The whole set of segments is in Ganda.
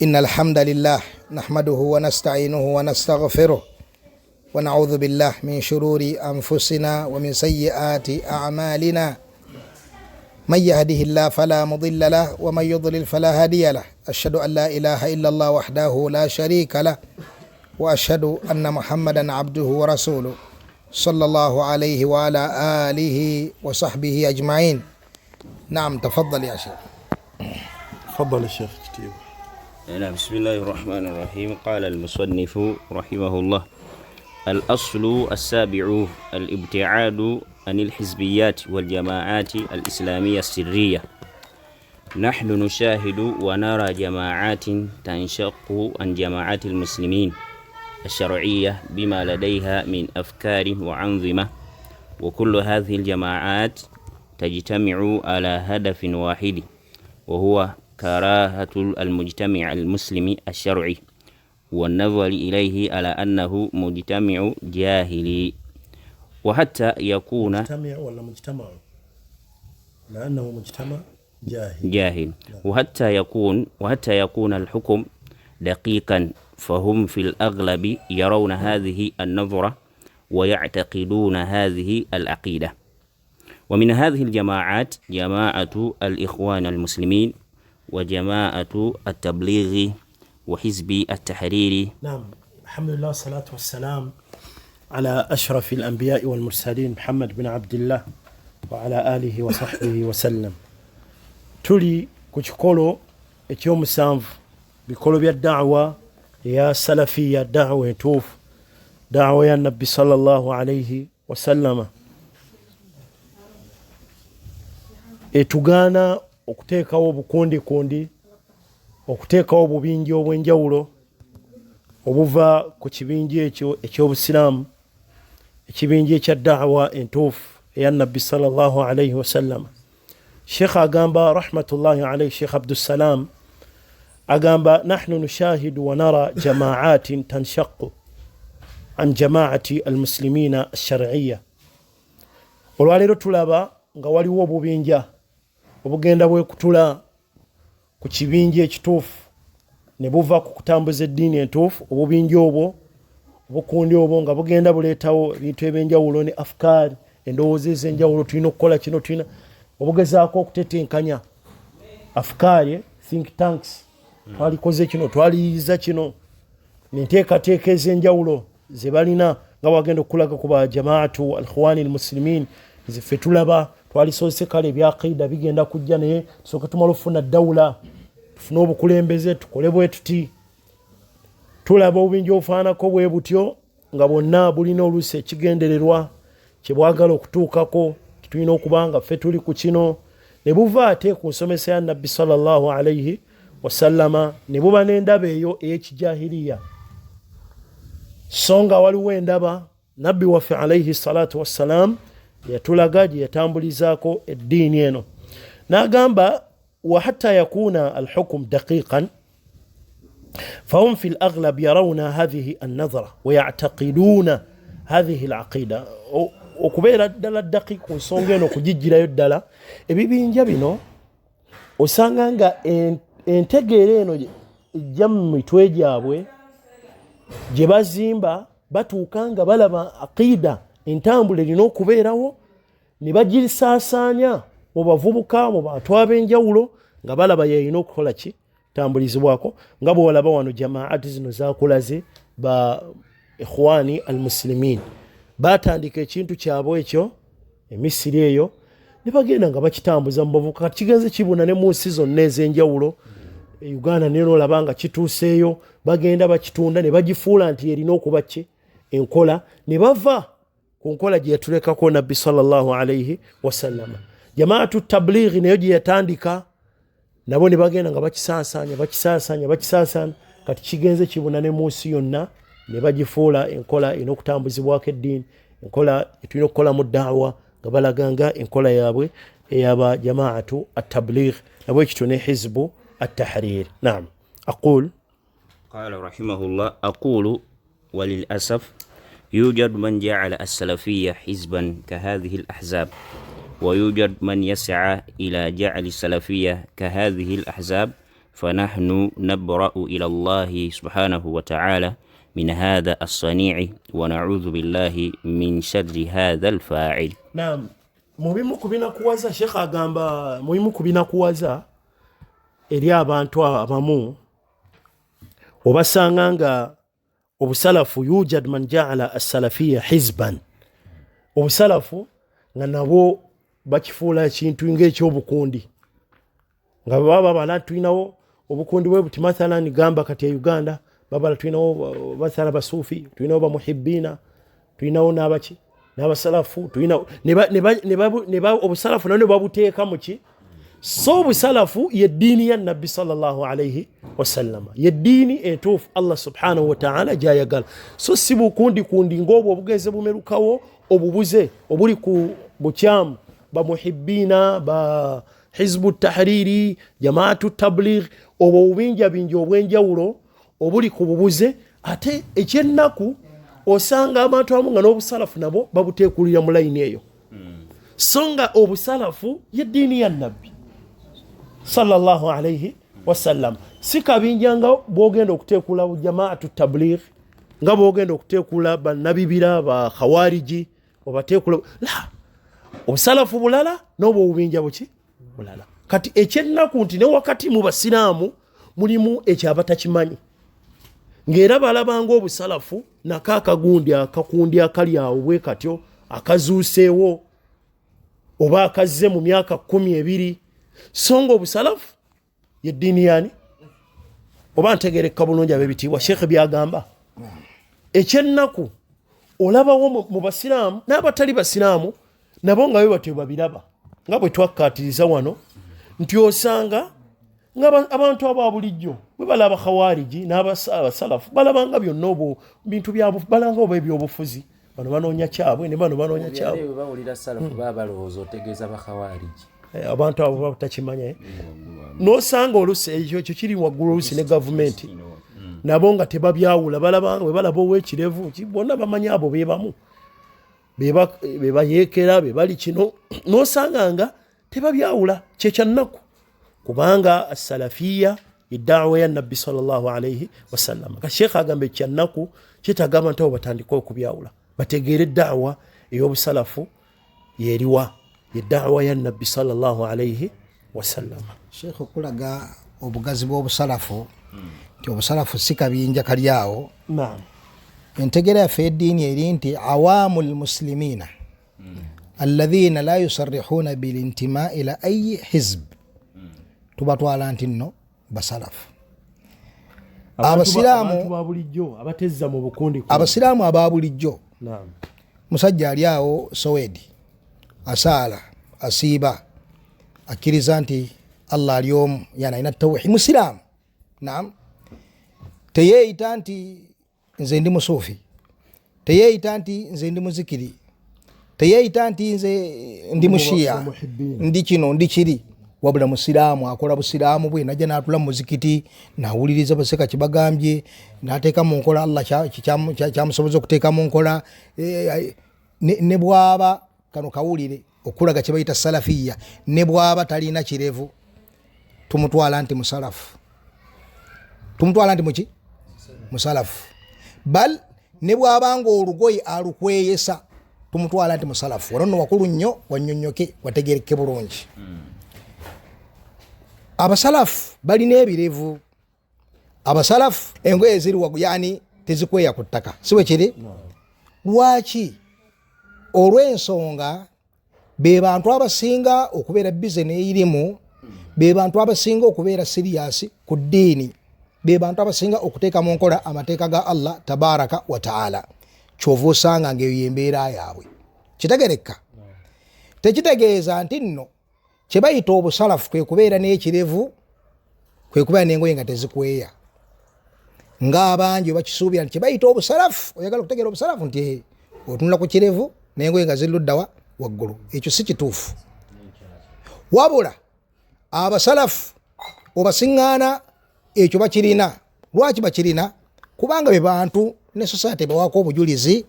إن الحمد لله نحمده ونستعينه ونستغفره ونعوذ بالله من شرور أنفسنا ومن سيئات أعمالنا، من يهده الله فلا مضل له ومن يضلل فلا هادي له. أشهد أن لا إله إلا الله وحده لا شريك له، وأشهد أن محمدا عبده ورسوله صلى الله عليه وعلى آله وصحبه أجمعين. نعم، تفضل يا شيخ. تفضل يا شيخ كتيب. نعم، بسم الله الرحمن الرحيم. قال المصنف رحمه الله: الأصل السابع الابتعاد عن الحزبيات والجماعات الإسلامية السرية. نحن نشاهد ونرى جماعات تنشق عن جماعات المسلمين الشرعية بما لديها من أفكار وأنظمة، وكل هذه الجماعات تجتمع على هدف واحد، وهو كراهة المجتمع المسلم الشرعي والنظر إليه على أنه مجتمع جاهلي، وحتى يكون مجتمع ولا مجتمع؟ لأنه مجتمع جاهل. جاهل. وحتى يكون الحكم دقيقا، فهم في الأغلب يرون هذه النظرة ويعتقدون هذه العقيدة. ومن هذه الجماعات جماعة الإخوان المسلمين وجماعة التبليغ وحزب التحرير. نعم، الحمد لله والصلاة والسلام على أشرف الأنبياء والمرسلين محمد بن عبد الله وعلى آله وصحبه وسلم. Tuli ku kikolo ekyomusanvu, bikolo bya da'wa eya salafiya, da'wa entuufu, da'wa ya Nabbi sallallahu alaihi wasallama, etugaana okuteekawo obukundikundi, okuteekawo obubinja obw'enjawulo obuva ku kibinja ekyo eky'obusiraamu, ekibinja ekya da'wa entuufu eya Nabbi sallallahu alaihi wasallama. Sheekh agamba rahmatullahi alaihi, Sheekh Abdussalam agamba: nahnu nushahidu wa nara jamaatin tanshaqu an jamaati almuslimina alshar'iyya. Olwaleero tulaba nga waliwo obubinja obugenda bwekutula ku kibinja ekituufu ne buva ku kutambuza eddiini entuufu. Obubinja obwo, obukundi obwo, nga bugenda buleetawo ebintu ebyenjawulo ne afkaari, endowooza ez'enjawulo. Tulina okukola kino, tulina obugezaako okutetenkanya afkaari, think tanks, twalikoze kino, twaliyiza kino, nenteekateeka ez'enjawulo ze balina, nga wagenda okulaga ku ba Jamaatu Alkhwani Almuslimin. Nze tulaba twalisoose kale ebyaqida bigenda kujja, naye tusooke tumala okufuna dawula, tufune obukulembeze, tukole bwe tuti. Tulaba obubinja obufaanako bwe butyo nga bwonna bulina oluusi ekigendererwa kye bwagala okutuukako. Tulina okuba nga ffe tuli ku kino, ne buva ate ku nsomesa ya Nabbi sallallahu alaihi wasallama, ne buba n'endaba eyo ey'ekijahiriya. So nga waliwo endaba Nabbi waffe alaihi salatu wassalam yatulaga gye yatambulizaako eddiini eno. N'agamba: wahatta yakuna alhukum daqiqan, fahum fi laglab yarawna hathihi annadhara wayataqiduna hathihi alaqida. Okubeera ddala daqiq ku nsonga eno, okugijjirayo ddala, ebibinja bino osanga nga entegeera eno ejja mu mitwe gyabwe gye bazimba, batuuka nga balaba aqida, entambula erina okubeerawo, ne bagisaasaanya mu bavubuka, mu bantu ab'enjawulo, nga balaba yeyina okukola ki tambulizibwako. Nga bwolaba wano jamaati zino zakulaze, ba Ikhwani Almuslimin batandika ekintu kyabwe ekyo Emisiri eyo, ne bagenda nga bakitambuza mu bavubuka. Kati kigenze kibuna ne mu nsi zonna ez'enjawulo. E Uganda naye nolaba nga kituuseeyo, bagenda bakitunda ne bagifuula nti erina okuba ki enkola, ne bava ku nkola gye yatulekako Nabbi sallallahu alaihi wasallama. Jamaatu Tablighi nayo gye yatandika, nabo ne bagenda nga bakisaasaanya, bakisaasaanya, bakisaasaanya. Kati kigenze kibuna ne mu nsi yonna, ne bagifuula enkola erina okutambuzibwako eddiini, enkola etulina okukolamu daawa, nga balaga nga enkola yaabwe eyaba Jamaatu Atabligh, nabwe kityo ne Hizbu Attahrir. Naam, aqul. قال رحمه الله: أقول وللأسف يوجد من جعل السلفية حزبا كهذه الأحزاب، ويوجد من يسعى إلى جعل السلفية كهذه الأحزاب. فنحن نبرأ إلى الله سبحانه وتعالى من هذا الصنيع ونعوذ بالله من شر هذا الفاعل. Naam, mubimu ku binakuwaza, Sheekh agamba mubimu ku binakuwaza eri abantu abamu obasanga nga obusalafu yujad man jaala assalafiya hizban, obusalafu nga nabwo bakifuula ekintu ng'ekyobukundi, nga baba babala tulinawo obukundi bwe buti. Mathalan gamba kati e Uganda babala tulinawo bathala basuufi, tulinawo bamuhibbina, tulinawo n'abaki n'abasalafu, tulinawo obusalafu nabwo ne babuteeka mu ki. So obusalafu ye ddiini ya Nabbi sallallahu alaihi wasallama, ye ddiini entuufu Allah subhanahu wa ta'ala gy'ayagala. So si bukundikundi ng'obwo obugeze bumerukawo obubuze obuli ku bukyamu, bamuhibbina, ba hizbu tahriri, jamaatu tabligh, obwo obubinja bingi obw'enjawulo obuli ku bubuze. Ate ekyennaku osanga abantu abamu nga n'obusalafu nabo babuteekulira mu layini eyo. So nga obusalafu ye ddiini ya Nabbi sallallahu alaihi wasallam, si kabinja nga bwogenda okuteekula jamaatu tabligh, nga bwogenda okuteekula bannabibira ba khawariji obateekula la. Obusalafu bulala n'obwo obubinja buki bulala. Kati ekyennaku nti ne wakati mu basiraamu mulimu ekyabatakimanyi, ng'era balabanga obusalafu nako akagundi akakundi akali awo bwe katyo akazuuseewo oba akazze mu myaka 12. So nga obusalafu ye ddiini yani? Oba ntegereka bulungi ab'ebitiibwa Sheekh byagamba. Ekyennaku olabawo mu basiraamu n'abatali basiraamu nabo nga be batyo babiraba, nga bwe twakkaatiriza wano nti osanga nga abantu aba bulijjo bwe balaba khawariji n'abasalafu balabanga byonna obwo bintu bya balanga oba ebyobufuzi, bano banoonya kyabwe ne bano banoonya kyabwe. Bwe bawulira salafu baba balowooza otegeeza bakhawariji. Abantu abo batakimanya. N'osanga oluusi ekyo kiri waggulu oluusi ne gavumenti nabo nga tebabyawula, balabanga bwe balaba ow'ekirevu bonna bamanyi abo be bamu be bayeekera be bali kino, n'osanga nga tebabyawula. Kyekyannaku kubanga asalafiya edaawa ya Nabbi sallallahu alaihi wasallam. Ka Sheekh agamba ekyannaku kyetaaga abantu abo batandike okubyawula, bategeere eddaawa ey'obusalafu yeriwa, yedaawa ya Nabbi sallallahu alaihi wasallam. Sheekh okulaga obugazi bw'obusalafu nti obusalafu si kabinja kali awo. Naam. Entegera yaffe eddiini eri nti awamu lmuslimina alladhina la yusarrihuna bilintima ila ayi hizb, tubatwala nti nno basalafu. Abasiraamu ba bulijjo abatezza mu bukundi, abasiraamu aba bulijjo. Naam. Musajja ali awo Sowedi asaala, asiiba, akkiriza nti Allah ali omu, yani alina tawhid, musiraamu. Naam. Teyeeyita nti nze ndi musuufi, teyeeyita nti nze ndi muzikiri, teyeeyita nti nze ndi mushiya, ndi kino ndi kiri, wabula musiraamu akola busiraamu bwe, najja n'atula mu muzikiti n'awuliriza baseka kibagambye, n'ateeka mu nkola Allah kyamusoboza okuteeka mu nkola. Ne bw'aba kano kawulire okulaga kye bayita salafiya, ne bw'aba talina kirevu tumutwala nti musalafu, tumutwala nti muki musalafu. Bal ne bw'aba ng'olugoye alukweyesa tumutwala nti musalafu. Wano nno wakulu nnyo, wannyonnyoke, wategereke bulungi. Abasalafu balina ebirevu, abasalafu engoye ziri waggulu, yani tezikweya ku ttaka, si bwe kiri? Lwaki? Olw'ensonga be bantu abasinga okubeera bize n'erimu, be bantu abasinga okubeera siriyasi ku ddiini, be bantu abasinga okuteeka mu nkola amateeka ga Allah tabaraka wa taala. Kyova osanga ng'eyo y'embeera yaabwe. Kitegereka? Tekitegeeza nti nno kye bayita obusalafu kwe kubeera n'ekirevu, kwe kubeera n'engoye nga tezikweya, ng'abangi bakisuubira nti kye bayita obusalafu. Oyagala okutegeera obusalafu nti otunula ku kirevu n'engoye nga ziri luddawa waggulu. Ekyo si kituufu. Wabula abasalafu obasiŋŋaana ekyo bakirina. Lwaki bakirina? Kubanga be bantu ne society bawaako obujulizi.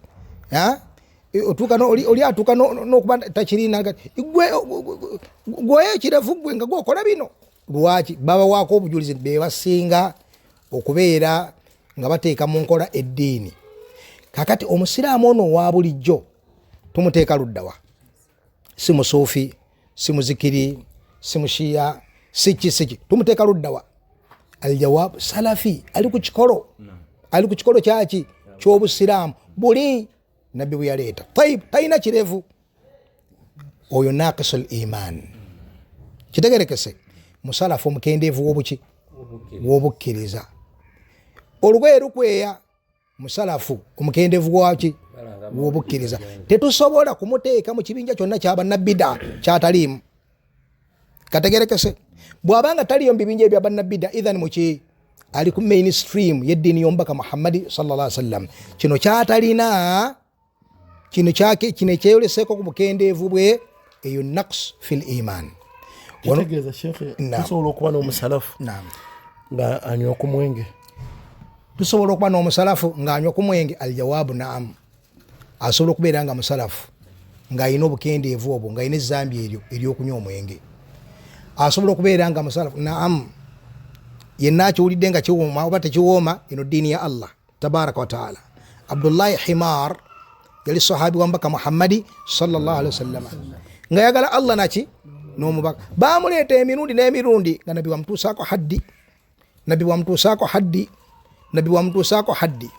Oli atuuka n'okuba takirina, gwe ekirevu gwe nga gwokola bino. Lwaki babawaako obujulizi nti be basinga okubeera nga bateeka mu nkola eddiini. Kakati omusiraamu ono owa bulijjo tumuteeka luddawa? Si musuufi, si muzikiri, si mushiya, siki siki, tumuteeka luddawa? Aljawabu salafi, ali ku kikolo, ali ku kikolo kyaki? Ky'obusiraamu buli nabbi bwe yaleeta. Tayib, talina kirevu, oyo nakisul iman. Kitegerekese, musalafu omukendeevu w'obuki? W'obukkiriza. Olugoye lukweya, musalafu omukendeevu waki? W'obukkiriza. Tetusobola kumuteeka mu kibinja kyonna kyabannabida kyataliimu. Kategerekese, bw'abanga taliyo mu bibinja ebya bannabida, ithan muki ali ku main stream y'eddiini y'omubaka Muhammadi sallallahu alaihi wasallam. Kino kyatalina, kino kyake, kino ekyeyoleseeko ku bukendeevu bwe, eyo naqs fil iman. Kitegeeza shekhe, tusobola okuba n'omusalafu nga anywa ku mwenge? Tusobola okuba n'omusalafu ng'anywa ku mwenge? Aljawabu naamu, asobola okubeera nga musalafu ng'alina obukendeevu obwo, ng'alina ezambi eryo ery'okunywa omwenge. Asobola okubeera nga musalafu, naamu. Yenna akiwulidde nga kiwooma oba tekiwooma, eno ddiini ya Allah tabaraka wataala. Abdullahi Himar yali sahabi wa mbaka Muhammadi sallallahu alaihi wasallama, nga yagala Allah naki n'omubaka. Bamuleeta emirundi n'emirundi nga nabbi wamutuusaako haddi, nabbi wamutuusaako haddi, nabbi wamutuusaako haddi.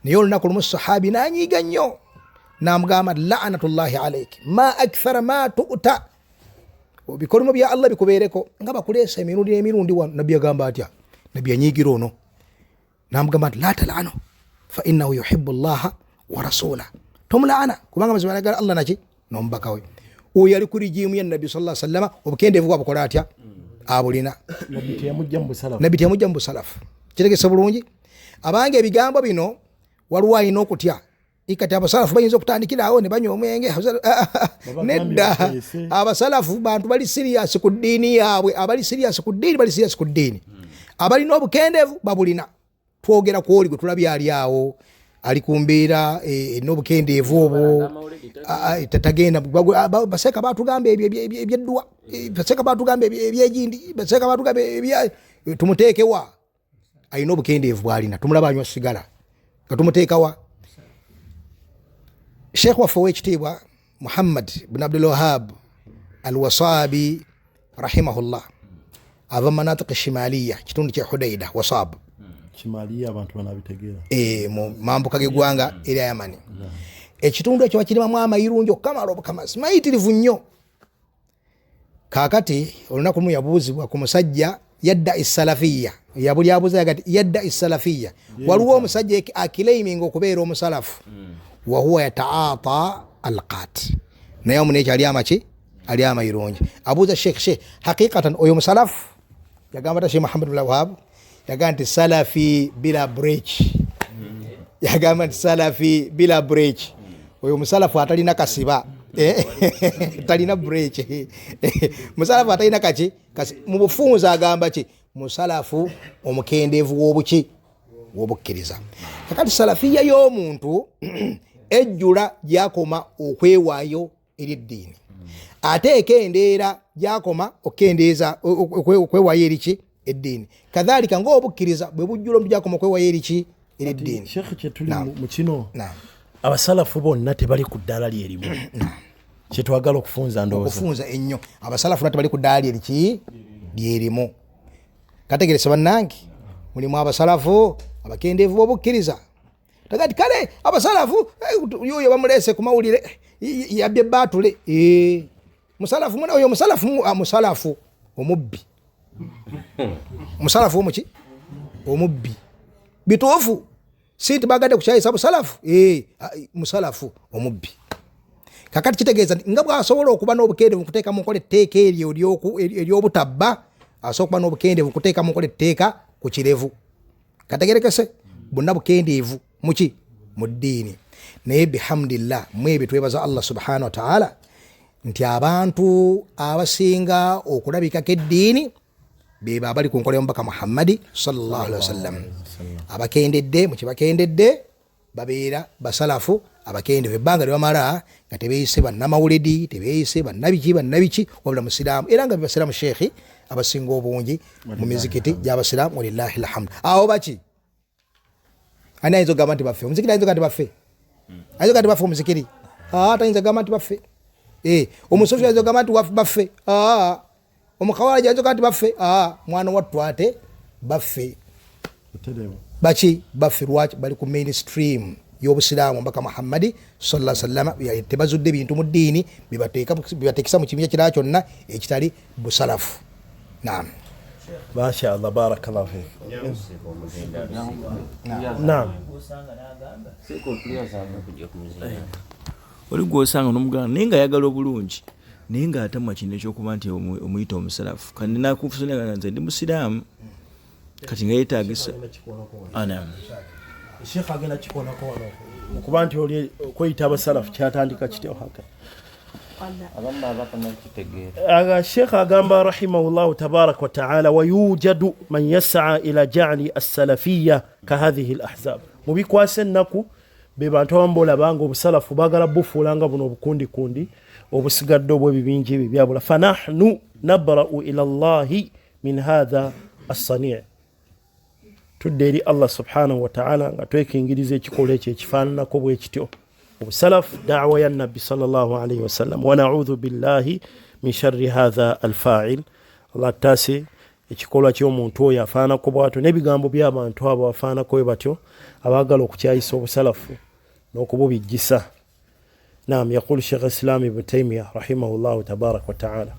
Naye olunaku lumu sahabi nanyiiga nnyo namugamba, laanatullahi alaiki ma akthara ma tuta, bikolimu bya Allah bikubeereko nga bakuleesa emirundi n'emirundi wano. Nabbi yagamba atya? Nabbi yanyiigira ono namugamba nti la talanu fa innahu yuhibu llaha wa rasula, tomulaana kubanga mazima ayagala Allah naki n'omubaka we. Oyo yali ku rijimu ya nabbi sallallahu alaihi wasallama, obukendeevu bwabukola atya? Abulina. Nabbi teyamujja mu busalafu. Nabbi teyamujja mu busalafu. Kitegese bulungi abange ebigambo bino, waliwo alina okutya ikati abasalafu bayinza okutandikira awo ne banywa omwenge. Nedda, abasalafu bantu bali siriyasi ku ddiini yaabwe. Abali siriyasi ku ddiini bali siriyasi ku ddiini, abalina obukendeevu babulina. Twogera ku oli gwe tulabye ali awo, ali ku mbeera n'obukendeevu obwo, tagenda. Baseeka batugamba ebyo ebyedduwa, baseeka batugamba ebyegindi, baseeka batugamba tumuteekewa? Alina obukendeevu bwalina, tumulaba anywa sigala, nga tumuteekawa? Sheekh waffe owekitiibwa Muhammad bin Abdulwahab Alwasabi rahimahullah ava manatiqi shimaliya, kitundu kye Hudaida, Wasab. Kimaliya abantu banabitegeera. Mu mambuka g'eggwanga erya Yamani. Ekitundu ekyo bakirimamu amayirungi okukamala obukamazi, mayitirivu nnyo. Kaakati olunaku lumu yabuuzibwa ku musajja yadda esalafiya, yabuli abuuza yagati yadda esalafiya, waliwo omusajja akilaiminga okubeera omusalafu, wahuwa yataata alqat, naye omu nekyo ali amaki, ali amayirungi. Abuuza sheekh, sheekh, haqiqatan oyo musalafu? Yagamba ta Sheekh Muhammad bin Wahab yagamba nti salafi bila break. Yagamba nti salafi bila break, oyo musalafu atalina kasiba, talina break, musalafu atalina kaki kasi. Mu bufunza agamba ki? Musalafu omukendeevu w'obuki? W'obukkiriza. Kakati salafiya y'omuntu ejjula gyakoma okwewaayo eri eddiini, ate ekendeera gyakoma okukendeeza okwewaayo eriki? Eddiini. Kadhalika ng'obukkiriza bwe bujjula omuntu gyakoma okwewaayo eriki? Eri eddiini. Sheekh, kyetuli mu kino, abasalafu bonna tebali ku ddaala lyerimu, kyetwagala okufunza ndowooza. Okufunza ennyo, abasalafu bonna tebali ku ddaala lyeriki? Lyerimu. Kategerese bannange, mulimu abasalafu abakendeevu b'obukkiriza. Tagati kale abasalafu yoyo bamuleese ku mawulire yabbye baatule, musalafu muna oyo, musalafu musalafu omubbi, musalafu omuki? Omubbi. Bituufu si nti bagadde kukyayisa busalafu, musalafu omubbi. Kakati kitegeeza nti nga bw'asobola okuba n'obukendeevu kuteeka mu nkola etteeka eryo ery'obutabba, asobola okuba n'obukendeevu kuteeka mu nkola etteeka ku kirevu. Kategerekese, bonna bukendeevu muki? Mu ddiini. Naye bihamdillah, mu ebyo twebaza Allah subhanahu wa taala nti abantu abasinga okulabikako eddiini beba abali ku nkola y'omubaka Muhammadi sallallahu alaihi wasallam. Abakendedde mu kibakendedde babeera basalafu Abakendeevu ebbanga lye bamala nga tebeeyise bannamawuledi, tebeeyise bannabiki bannabiki, wabula musiraamu, era nga bebasiraamu sheekhi abasinga obungi mu mizikiti gy'abasiraamu, walillahi alhamdu. Awo baki ani ayinza okugamba nti baffe? Omuzikiri ayinza okugamba nti baffe? Ayinza okugamba nti baffe omuzikiri? Tayinza kugamba nti baffe. Omusofi ayinza okugamba nti baffe? Omukawalaji ayinza okugamba nti baffe? Mwana wattu ate baffe baki? Baffe lwaki bali ku mainstream y'obusiraamu? Mbaka Muhammadi sallallahu alaihi wasallam tebazudde bintu mu ddiini bibateekesa mu kibinja kirala kyonna ekitali busalafu. Naam. Mashallah, barakallahu fik. Naam. Oli gwosanga n'omuganda naye ng'ayagala obulungi, naye ng'atamwa kino ekyokuba nti omuyita omusalafu, kandi nakufusunanga nze ndi musiraamu, kati nga yeetagisa. Sheekh agenda kikonako wano okuba nti oli okweyita abasalafu kyatandika kityo haka. Sheekh agamba rahimahullahu tabaraka wataala, wayujadu man yasaa ila jaali assalafiya kahadhihi l ahzab. Mubikwasa ennaku be bantu abamu bolabanga obusalafu baagala bufuulanga buno obukundikundi obusigadde obw'ebibinja ebyo byabula. Fanahnu nabra'u ila llahi min hatha assani, tudde eri Allah subhanahu wataala nga twekingiriza ekikolwa ekyo ekifaananako bwe kityo. Obusalafu da'wa ya nabbi sallallahu alaihi wasallam, wa na'udhu billahi min sharri hadha alfa'il. Allah taase ekikolwa ky'omuntu oyo afaanako bwatyo n'ebigambo by'abantu abo afaanako bwe batyo abaagala okukyayisa obusalafu n'okububijjisa. Naam, yaqulu Sheikh Islam Ibn Taymiyyah rahimahullahu tabaraka wa taala.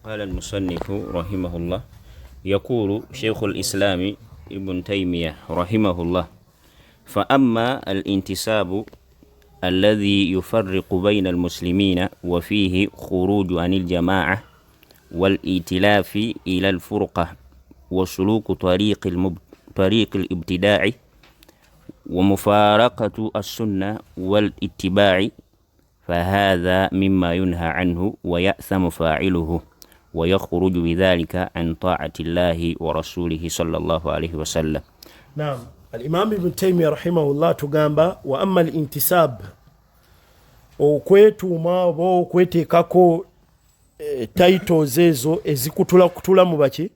Qala almusannifu rahimahullah, yaqulu Sheikh al-Islam Ibn Taymiyyah rahimahullah, fa amma al-intisabu alladhi yufarriqu bayna al-muslimina wa fihi khuruju anil jama'ah wal-itilafi ila al-furqa wa suluku tariq al-ibtida'i wa mufaraqatu as-sunnah wal-ittiba'i, fahadha mimma yunha anhu wa ya'thamu fa'iluhu wa yakhruju bidhalika an ta'ati Allahi wa rasulihi sallallahu alayhi wa sallam. Naam. Al-Imam Ibn Taymiyyah rahimahullah tugamba wa amma al-intisab, okwetuuma oba okweteekako titles ezo ezikutula kutula mu baki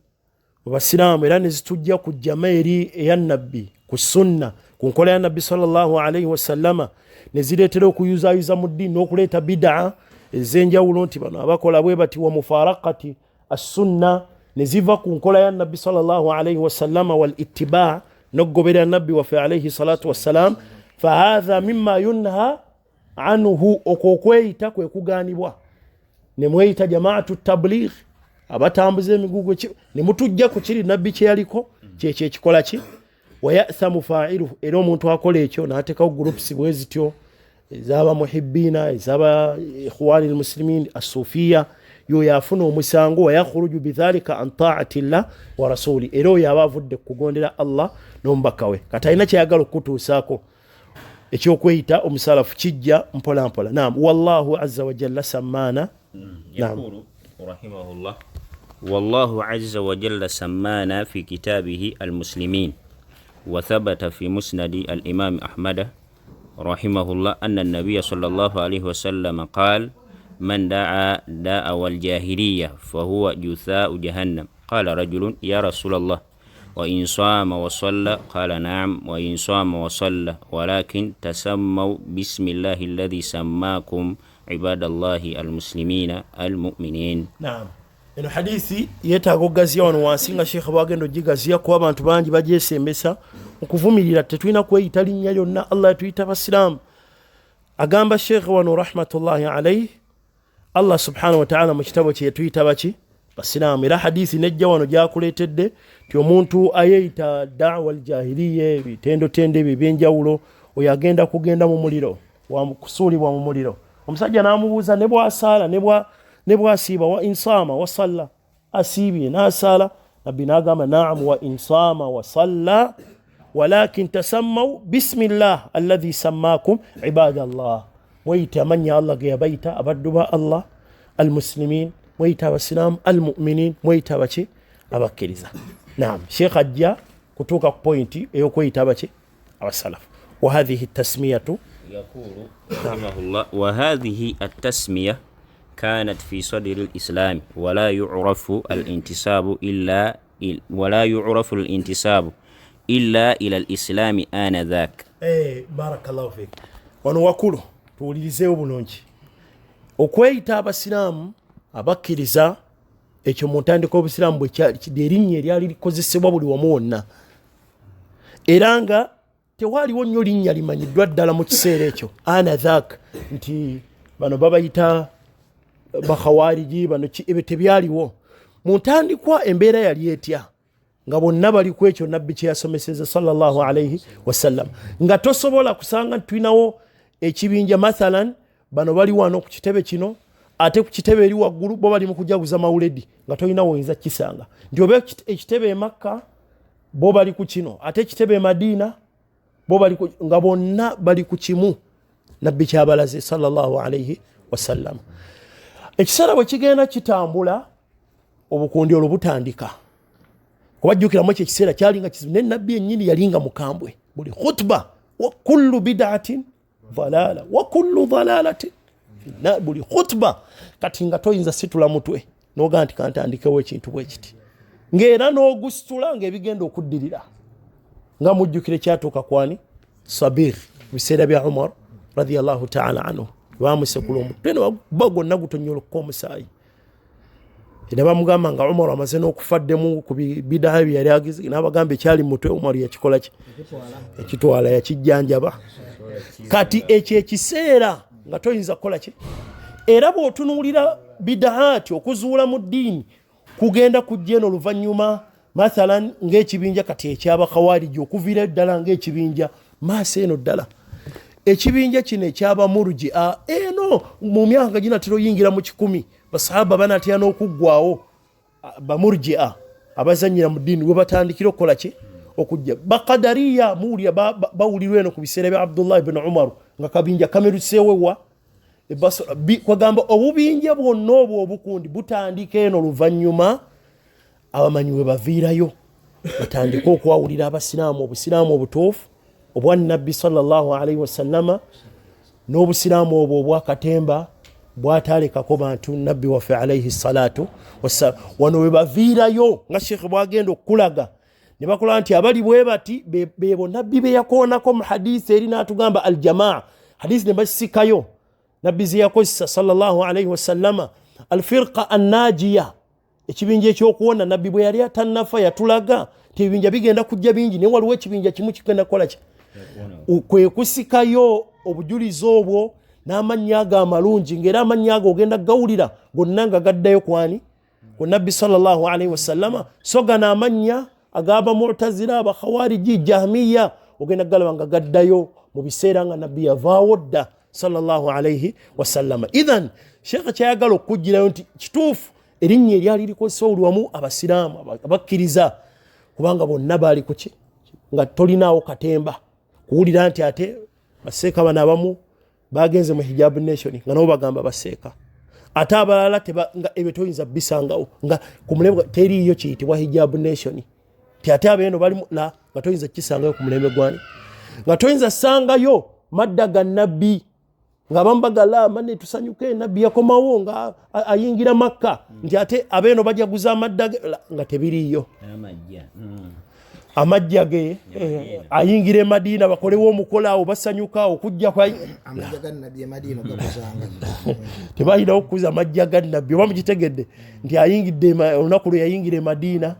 mu basiraamu era ne zitujja ku jama eri eya nabbi ku sunna ku nkola ya nabbi sallallahu alaihi wasallama, ne zireetera okuyuzaayuza mu ddiini n'okuleeta bidaa ez'enjawulo nti bano abakola bwe bati, wa mufarakati assunna, ne ziva ku nkola ya nabbi sallallahu alaihi wasallama wal ittibaa, n'okugoberera nabbi waffe alaihi salatu wassalam. Fahadha mimma yunha anhu, okwo okweyita kwe kugaanibwa. Ne mweyita jamaatu tabligh, abatambuza emigugu, ne mutujja ku kiri nabbi kye yaliko kyekyo ekikola ki, wa yathamu fa'iluhu, era omuntu akola ekyo n'ateekawo groups bwe zityo ez'aba muhibbina, ez'aba ikhwani almuslimin assufiya, yoyo afuna omusango, wa yakhruju bidhalika an ta'ati llah wa rasuli, era oyo aba avudde kugondera Allah n'omubaka we. Kati alina kyeyagala okutuusaako ekyokweyita omusalafu kijja mpola mpola. Naam, wallahu azza wa jalla sammaana. Yaqulu rahimahullah, wallahu azza wa jalla sammaana fi kitabihi almuslimin, wa thabata fi musnadi al-imam Ahmad rahimahullah anna an-nabiy sallallahu alayhi wa sallam qala man da'a da'wa al-jahiliyya fahuwa jutha'u jahannam. Qala rajulun ya rasulallah wa in sama wa salla? Qala na'am wa in sama wa salla, walakin tasammaw bismillahi alladhi sammakum ibadallahi almuslimina almu'minin. Naam. Eno hadithi yeetaaga okugaziya wano wansi nga Sheikh bwagenda ogigaziya kuba abantu bangi bagyesembesa okuvumirira. Tetulina kweyita linnya lyonna, Allah yatuyita basiraamu. Agamba Sheikh wano rahmatullahi alayhi, Allah subhanahu wa ta'ala mu kitabo kye yatuyita baki basiraamu. Era hadithi nejja wano gyakuleetedde nti omuntu ayeeyita da'wa aljahiliya, ebitendotendo ebyo ebyenjawulo, oyo agenda kugenda mu muliro, wakusuulibwa mu muliro. Omusajja n'amubuuza ne bw'asaala ne bw'asiiba, wa insama wa salla, asiibye n'asaala. Nabbi n'agamba naamu wa insama wa salla, walakin tasammaw bismillah alladhi sammakum ibadallah. Mweyite amannya Allah ge yabayita abaddu ba Allah almuslimin, mweyite abasiraamu almuminin, mweyite abaki abakkiriza. Naam, Sheikh ajja kutuuka ku pointi ey'okweyita abaki abasalafu. Wa hadhihi tasmiyatu يقول رحمه الله وهذه التسمية كانت في صدر الإسلام ولا يعرف الانتساب إلا ولا يعرف الانتساب إلا إلى الإسلام آنذاك. Barakallahu fik. Wano wakulu tuwulirizeewo bulungi. Okweyita abasiraamu abakkiriza ekyo mu ntandika obusiraamu bwe kyali erinnya eryali likozesebwa buli wamu wonna, era nga tewaaliwo nnyo linnya limanyiddwa ddala mu kiseera ekyo anadhak nti bano babayita bakhawariji, bano ebyo tebyaliwo. Mu ntandikwa embeera yali etya nga bonna bali ku ekyo nabbi kye yasomeseza sallallahu alaihi wasallam, nga tosobola kusanga nti tulinawo ekibinja mathalan bano bali wano ku kitebe kino ate ku kitebe eri waggulu bo bali mu kujaguza mawuledi, nga tolinawo oyinza kukisanga nti oba ekitebe e Makka bo bali ku kino ate ekitebe e Madiina bo bali ku, nga bonna bali ku kimu nabbi kyabalaze sallallahu alaihi wasallam. Ekiseera bwe kigenda kitambula obukundi olwo butandika kubajjukiramu ekyo ekiseera kyalinga kizibu, ne nabbi yennyini yalinga mukambwe buli khutba wa kullu bid'atin dhalala wa kullu dhalalatin finnar, buli khutba. Kati nga toyinza situla mutwe n'ogaa nti kantandikewo ekintu bwe kiti, ng'era n'ogusitula ng'ebigenda okuddirira nga mujjukire kyatuuka kwani Sabir mu biseera bya Umar radiyallahu ta'ala anhu, bamusekula omutwe ne baguba gwonna gutonyolokka omusaayi. Era bamugamba nga Umar amaze n'okufa ddemu ku bidaha bye yali agize, n'abagamba ekyali mu mutwe Umar yakikola ki? Ekitwala, yakijjanjaba. Kati ekyo ekiseera nga toyinza kukola ki? Era bw'otunuulira bidahaati okuzuula mu ddiini kugenda kujja eno oluvannyuma, mathalan ng'ekibinja kati eky'abakhawariji okuviira ddala ng'ekibinja maaso eno ddala ekibinja kino eky'abamurji eno mu myaka ginatera oyingira mu 100 basahaba banatera n'okuggwawo bamurjia abazannyira mu ddiini we batandikira okukola ki? Okujja. Bakadariya muwulira bawulirwa eno ku biseera bya Abdullah ibn Umar nga kabinja kameruseewo wa Basra. Kwagamba obubinja bwonna obwo obukundi butandika eno oluvannyuma abamanyi we baviirayo batandike okwawulira abasiraamu obusiraamu obutuufu obwa nabbi sallallahu alaihi wasallama n'obusiraamu obwo obwakatemba bwatalekako bantu nabbi waffe alaihi salatu wassalam. Wano we baviirayo nga Sheikh bwagenda okukulaga ne bakola nti abali bwe bati bebo nabbi be yakoonako mu hadisi eri n'atugamba aljamaa, hadisi ne basisikayo nabbi ze yakozesa sallallahu alaihi wasallama, alfirqa annajiya, ekibinja ekyokuwona. Nabbi bwe yali atannafa yatulaga nti ebibinja bigenda kujja bingi naye waliwo ekibinja kimu kigenda kukola ki? Kwe kusikayo obujulizi obwo n'amannya ago amalungi, ng'era amannya ago ogenda gawulira gonna nga gaddayo kwani? Ku nabbi sallallahu alaihi wasallama. So gano amannya ag'abamu'tazira, abakhawariji, jahmiya ogenda galaba nga gaddayo mu biseera nga nabbi yavaawo dda sallallahu alaihi wasallama. Idhan Sheikh kyayagala okukugirayo nti kituufu erinnya eryali likozesebwa buli wamu abasiraamu abakkiriza, kubanga bonna baali ku ki? Nga tolinaawo katemba kuwulira nti ate baseeka bano abamu bagenze mu hijab nation nga nabo bagamba baseeka, ate abalala nga ebyo toyinza bisangawo nga ku mulembe teriiyo kiyitibwa hijab nation, ti ate abeeno bali la nga toyinza kisangayo ku mulembe gwani, nga toyinza sangayo madda ga nabbi nga abamu bagala manne tusanyuke nabbi yakomawo nga ayingira Makka, nti ate abeeno bajaguza amadda nga tebiriiyo amajja ge ayingira e Madiina bakolewo omukolo awo basanyuka okujja tebalinawo okukuza amajja ga nabbi oba mukitegedde nti ayingidde olunaku lwe yayingira e Madiina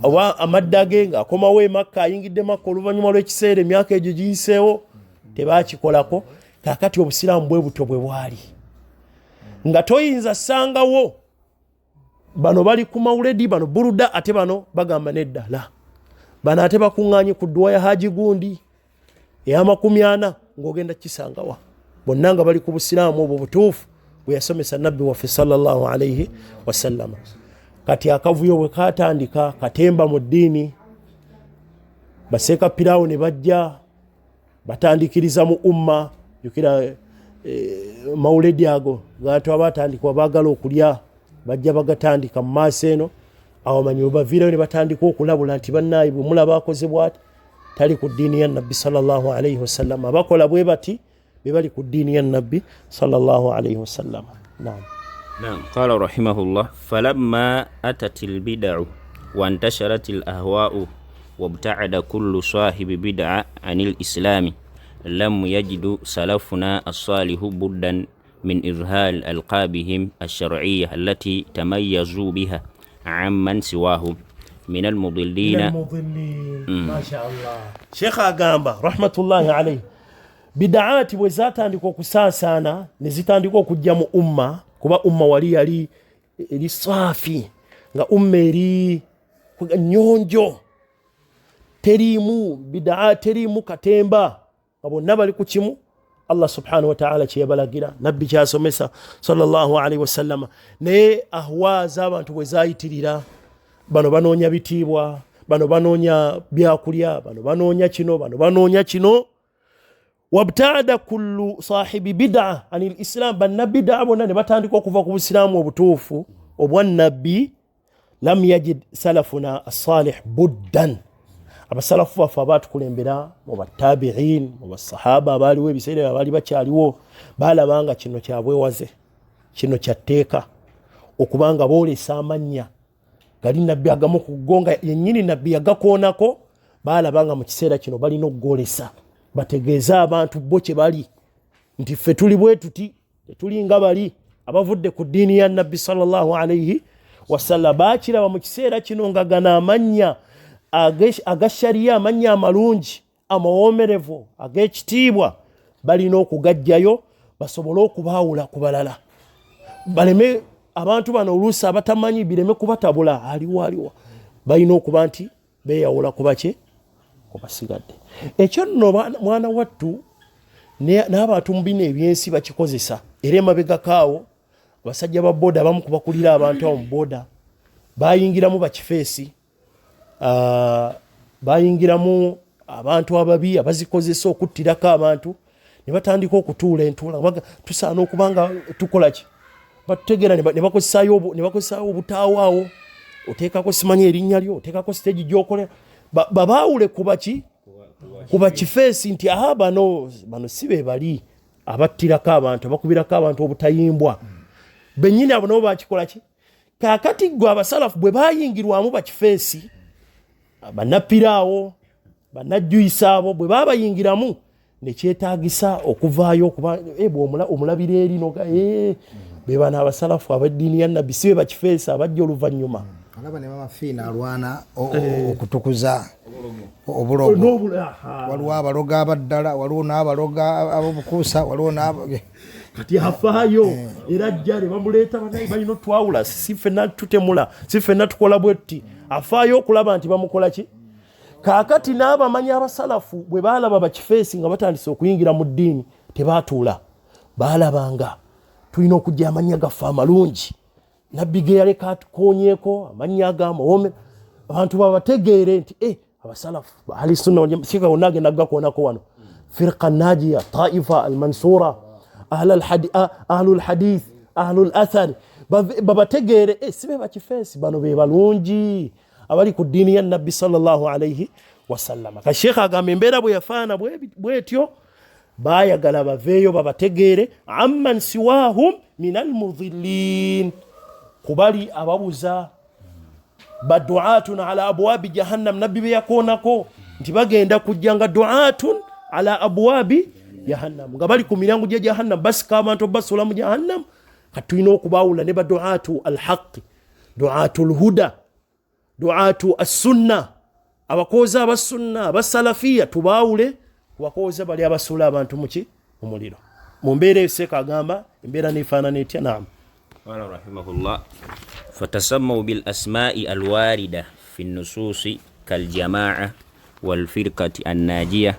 oba amadda ge ng'akomawo e Makka, ayingidde Makka oluvannyuma lw'ekiseera emyaka egyo giyiseewo tebakikolako. Kaakati obusiraamu bwe butyo bwe bwali nga toyinza sangawo bano bali ku mawuledi bano buruda ate bano bagamba nedda la bano ate bakuŋŋaanye ku dduwa ya Haji gundi eya 40 ng'ogenda kisangawa bonna nga bali ku busiraamu obwo butuufu bwe yasomesa nabbi waffe sallallahu alaihi wasallama. Kati akavuyo bwe katandika katemba mu ddiini, baseeka piraawo ne bajja batandikiriza mu umma. Jjukira mawuledi ago bantu abatandikwa baagala okulya bajja bagatandika mu maaso eno, abamanyi bwe baviirayo ne batandika okulabula nti bannaayi bwe mulaba akoze bw'ati. Tali ku ddiini ya Nabbi sallallahu alaihi wasallam. Abakola bwe bati be bali ku ddiini ya Nabbi sallallahu alaihi wasallam. Naam. Naam. Qala rahimahullah, falamma atatil bid'u wa intasharatil ahwa'u wabta'ada kullu sahibi bid'a anil islami lam yajidu salafuna as-salihu buddan min izhal alqabihim ash-shar'iyyah allati tamayyazu biha amman siwahum min al-mudillina. Masha Allah. Sheikh agamba rahmatullahi alayhi, bid'aati bwe zatandika okusaasaana ne zitandika okujja mu umma, kuba umma wali yali eri saafi, nga umma eri nyonjo, teriimu bid'a, teriimu katemba, nga bonna bali ku kimu Allah subhanahu wa ta'ala kyeyabalagira, Nabbi kyasomesa sallallahu alaihi wasallam. Naye ahwa z'abantu bwe zayitirira, bano banoonya bitiibwa, bano banoonya byakulya, bano banoonya kino, bano banoonya kino. Wabtaada kullu sahibi bid'a anil islam, bannabid'a bonna ne batandika okuva ku busiraamu obutuufu obwa Nabbi. Lam yajid salafuna as-salih buddan, abasalafu baffe abaatukulembera mu batabiin, mu basahaba abaaliwo ebiseera abaali bakyaliwo, baalabanga kino kyabwewaze, kino kyatteeka okubanga boolesa amannya gali Nabbi agamu ku gonga yennyini Nabbi yagakoonako. Baalabanga mu kiseera kino balina okugolesa, bategeeze abantu bo kye bali nti ffe tuli bwe tuti, tetulinga bali abavudde ku ddiini ya Nabbi sallallahu alaihi wasallam. Baakiraba mu kiseera kino nga gano amannya aga shariya, amannya amalungi amawoomerevu ag'ekitiibwa, balina okugajjayo basobole okubaawula ku balala, baleme abantu bano oluusi abatamanyi bireme kubatabula aliwo aliwo. Balina okuba nti beeyawula ku baki, ku basigadde. Ekyo nno mwana wattu n'abantu mu bino ebyensi bakikozesa. Era emabegako awo abasajja ba boda abamu kubakulira abantu awo mu boda bayingiramu bakifeesi, bayingiramu abantu ababi abazikozesa okuttirako abantu, ne batandika okutuula entuula, tusaana okuba nga tukola ki, batutegeera, ne bakozesaayo obutaawo awo, oteekako simanyi erinnya lyo, oteekako siteegi gy'okolera, babaawule ku baki, ku bakifeesi nti aha bano si be bali abattirako abantu, abakubirako abantu obutayimbwa. Bennyini abo nabo bakikola ki? Kaakati ggwe abasalafu bwe baayingirwamu bakifeesi, bannappiraawo, bannajjuyisa abo bwe baabayingiramu, ne kyetaagisa okuvaayo okuba omulabira eri noga be bano abasalafu ab'eddiini ya Nabbi, si be bakifeesi abajja oluvannyuma. Olaba ne Mama Fiina alwana okutukuza obulogo, waliwo abaloga abaddala, waliwo n'abaloga ab'obukuusa, waliwo kati afaayo era ajja ne bamuleeta, banaye balina otwawula, si ffenna tutemula, si ffenna tukola bwe tuti. Afaayo okulaba nti bamukola ki. Kaakati n'abamanyi abasalafu bwe baalaba bakifeesi nga batandise okuyingira mu ddiini, tebaatuula, baalabanga tulina okujja amannya gaffe amalungi, Nabbi ge yaleka atukoonyeeko, amannya ag'amawome, abantu babategeere nti abasalafu ahli sunna wal jamaa, sika wonna agenda kugakoonako wano, firqa najiya, taifa almansura, ahlul hadith, ahlul athar, babategeere si be bakifeesi, bano be balungi abali ku ddiini ya Nabbi sallallahu alaihi wasallam. Ka Sheikh agamba embeera bwe yafaana bwetyo, baayagala baveeyo babategeere amman siwahum min almudhillin, kubali ababuza baduatun ala abwabi jahannam, Nabbi be yakoonako nti bagenda kujja nga duatun ala abwabi jahannam, nga bali ku miryango gya jahannam, basika abantu basula mu jahannam. Kati tulina okubaawula ne baduatu alhaqi, duatu lhuda, duatu assunna, abakooza abassunna, abasalafiya, tubaawule kubakooza bali abasuula abantu muki mu muliro. Mu mbeera eyo Seeka agamba embeera neefaanana etya? Naam. Qala rahimahullah, fatasammaw bil asma'i alwarida fi nnusuusi kaljamaa walfirqati annajiya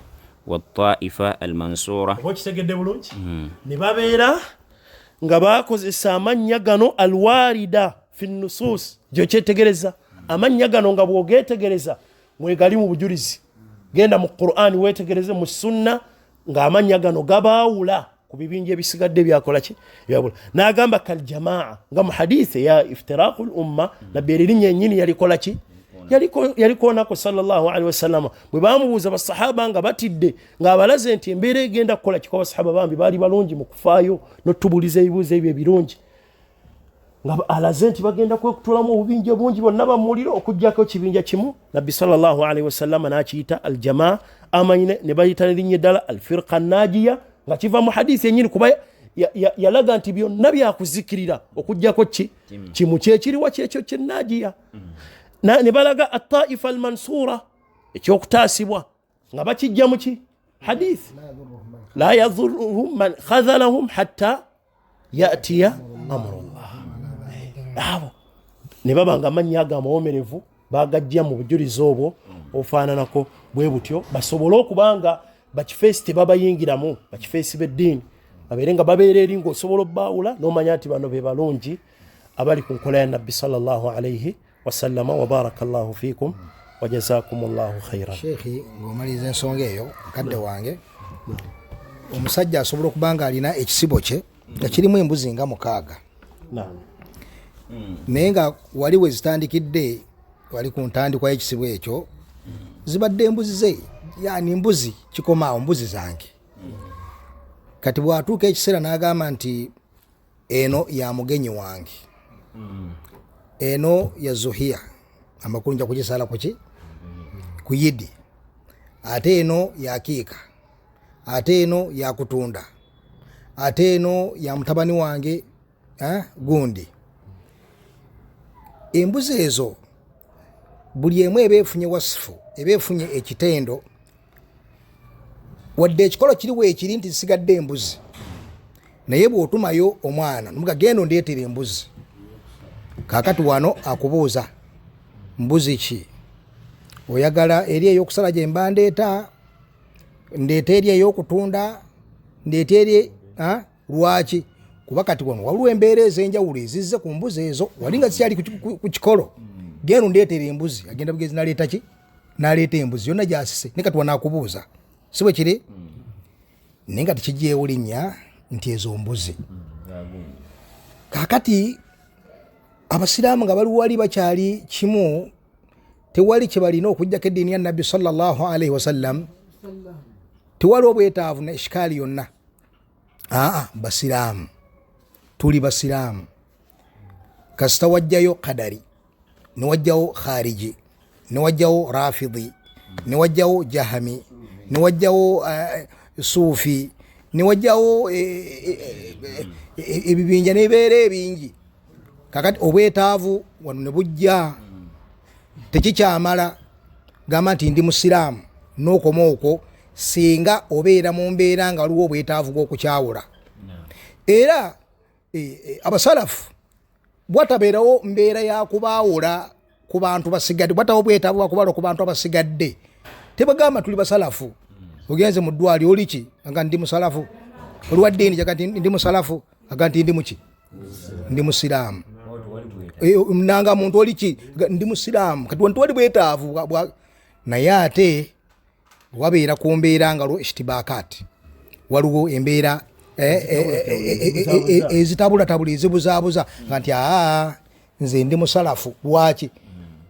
wattaifa almansura. Oba okitegedde bulungi? Ne babeera nga bakozesa amannya gano alwarida fi nnusuus, gyo kyetegereza amannya gano nga bw'ogeetegereza mwegali mu bujulizi. Genda mu Qur'an weetegereze, mu sunna ng'amannya gano gabaawula ku bibinja ebisigadde byakola ki, byabula. N'agamba kaljamaa, nga mu hadith ya iftiraqul umma, Nabbi erinnya yennyini yalikola ki, Yalikoonako sallallahu alaihi wasallama. Bwe bamubuuza basahaba nga batidde, ng'abalaze nti embeera egenda kukola kiko, abasahaba bambi baali balungi mu kufaayo n'otubuuliza ebibuuzo ebyo ebirungi, nga alaze nti bagenda kwekutulamu obubinja bungi bonna bamuliro okuggyako ekibinja kimu. Nabbi sallallahu alaihi wasallama n'akiyita aljamaa, amanyine ne bayita erinnya eddala alfirqa najiya, nga kiva mu hadithi yennyini, kuba yalaga nti byonna byakuzikirira okuggyako ki kimu, kyekiriwa kyekyo kyenajiya. Ne balaga ataifa almansura, ekyokutaasibwa, nga bakijja mu ki hadithi, la yadhuruhum man khadhalahum hatta yatiya amrullah. Abo ne baba nga amannya ago amawomerevu bagajja mu bujulizi obwo obufaananako bwe butyo, basobole okubanga bakifeesi tebabayingiramu, bakifeesi b'eddiini babeere nga babeera eri ng'osobola obbaawula n'omanya nti bano be balungi abali ku nkola ya Nabbi sallallahu alaihi wasallama. Wa barakallahu fikum wa jazakumullahu khairan. Sheikhi, ng'omaliriza ensonga eyo, mukadde wange, omusajja asobola okuba nga alina ekisibo kye nga kirimu embuzi nga 6. Naye nga wali we zitandikidde, wali ku ntandikwa y'ekisibo ekyo, zibadde embuzi ze, yani mbuzi kikomaawo, mbuzi zange. Kati bw'atuuka ekiseera n'agamba nti eno ya mugenyi wange, eno ya Zuhiya, amakulu nja kugisala kuki ku Yidi, ate eno ya kiika, ate eno ya kutunda, ate eno ya mutabani wange gundi. Embuzi ezo buli emu eba efunye wasifu, eba efunye ekitendo, wadde ekikolo kiri weekiri nti zisigadde embuzi, naye bw'otumayo omwana nomuga genda ondeetere embuzi, kaakati wano akubuuza mbuzi ki oyagala, eri ey'okusala gye mba ndeeta, ndeeta eri ey'okutunda, ndeeta eri lwaki? Kuba kati wano waliwo embeera ez'enjawulo ezizze ku mbuzi ezo, wali nga zikyali ku kikolo, genda ondeetere embuzi, agenda bugezi n'aleeta ki? N'aleeta embuzi yonna gy'asise, naye kati wano akubuuza si bwe kiri? Naye nga tekijjeewo linnya nti ezo mbuzi. Kaakati abasiraamu nga bali wali bakyali kimu, tewali kye balina okuggyako eddiini ya Nabbi sallallahu alaihi wasallam, tewali obwetaavu na ishikaali yonna. Aa, basiraamu, tuli basiraamu. Kasita wajjayo kadari, ne wajjawo khariji, ne wajjawo rafidi, ne wajjawo jahami, ne wajjawo suufi, ne wajjawo ebibinja n'ebibeera ebingi. Kakati obwetaavu wano ne bujja, tekikyamala gamba nti ndi musiraamu n'okoma okwo, singa obeera mu mbeera nga waliwo obwetaavu bw'okukyawula. Era abasalafu bwatabeerawo mbeera ya kubaawula ku bantu basigadde, bwatawo obwetaavu bwakubala ku bantu abasigadde, tebagamba tuli basalafu. Ogenze mu ddwaliro oli ki? Aga ndi musalafu. Oli wa ddiini? Aga nti ndi musalafu. Aga nti ndi muki? Ndi musiraamu. Nanga muntu oli ki? Ndi musiraamu. Kati wano tewali bwetaavu naye ate wabeera ku mbeera nga lwo ishtibakaati, waliwo embeera ezitabulatabula, ezibuzaabuza, nga nti aa nze ndi musalafu. Lwaki?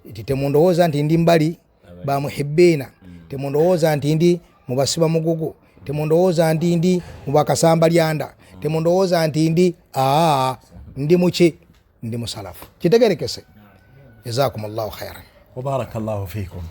Nti temundowooza nti ndi mbali bamuhibbiina, temundowooza nti ndi mubasiba mugugu, temundowooza nti ndi mubakasambalyanda, temundowooza nti ndi aa ndi muki, ndi musalafu. Kitegerekese. Jazakumullahu khairan wa barakallahu fikum.